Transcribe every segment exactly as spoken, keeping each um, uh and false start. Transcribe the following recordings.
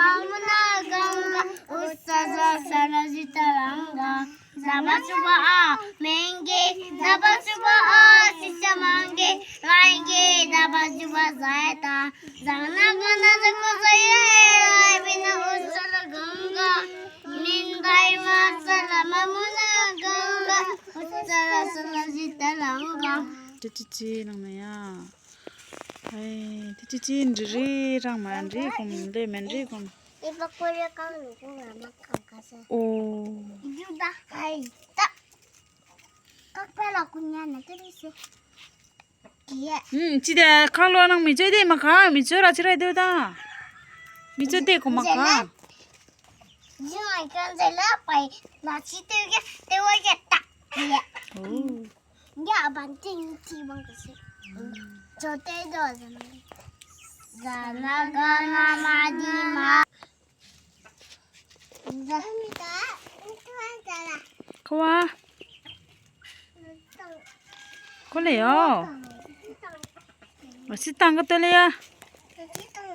Amuna ganga, usa za sala zita langa. Zaba suba a, menge, zaba suba a, sisa mange, raige, zaba suba zaeta. Zana gana zako zaye, bina usa la ganga. Mindai ma sala mamuna ganga, usa la sala zita langa. Tetichi nang na ya. Ai, tetichi nri rang ma nri kum, de men nri kum. Iba kore kang lu ku na ma kang ka se. Oh. Idu da. Ai, ta. Kak pa la kunya na te se. Kie. Hmm, chi de kang lu nang mi choi de ma ka, mi choi ra chi rai de da. Mi choi de ku ma ka. Zela. Zela kan zela pai na chi te ge, te wa ge ta. Kie. Oh. Ya ban ting ti bang ke se. Chote do zan. Zana gana ma di ma. Zan ta. Kawa. Ko le yo. Masi tang ka to le ya.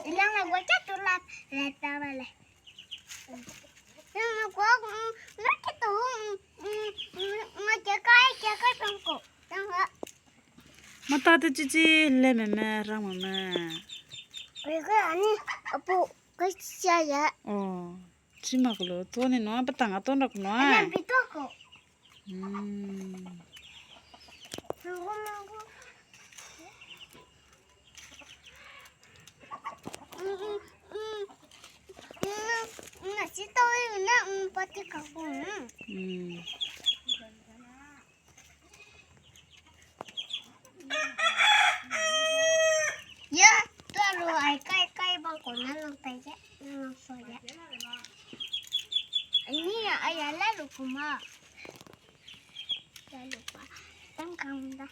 Ilang na gua cha tu la la ta ba le. Ilang na gua, mm, la ke tu, mm, mm, mm, ma ke kai, ke kai tang ko. Tang ha. Mata te chichi le me me rang me me. Ke ke ani apu kai cha ya. Oh, chi ma ko lo to ni no, pa tang a to na ko no. Ana pi to ko. Hmm. Mangu, mangu. Mm, mm, mm. Mm, mm, na si tau i na, mm, pati ka ku, mm. Mm. Ya, tu a lu ai kai, kai bang ko na nang tai je, na nang so je. Ni ya, ai ya la lu ku ma. La lu pa. Tang kang da.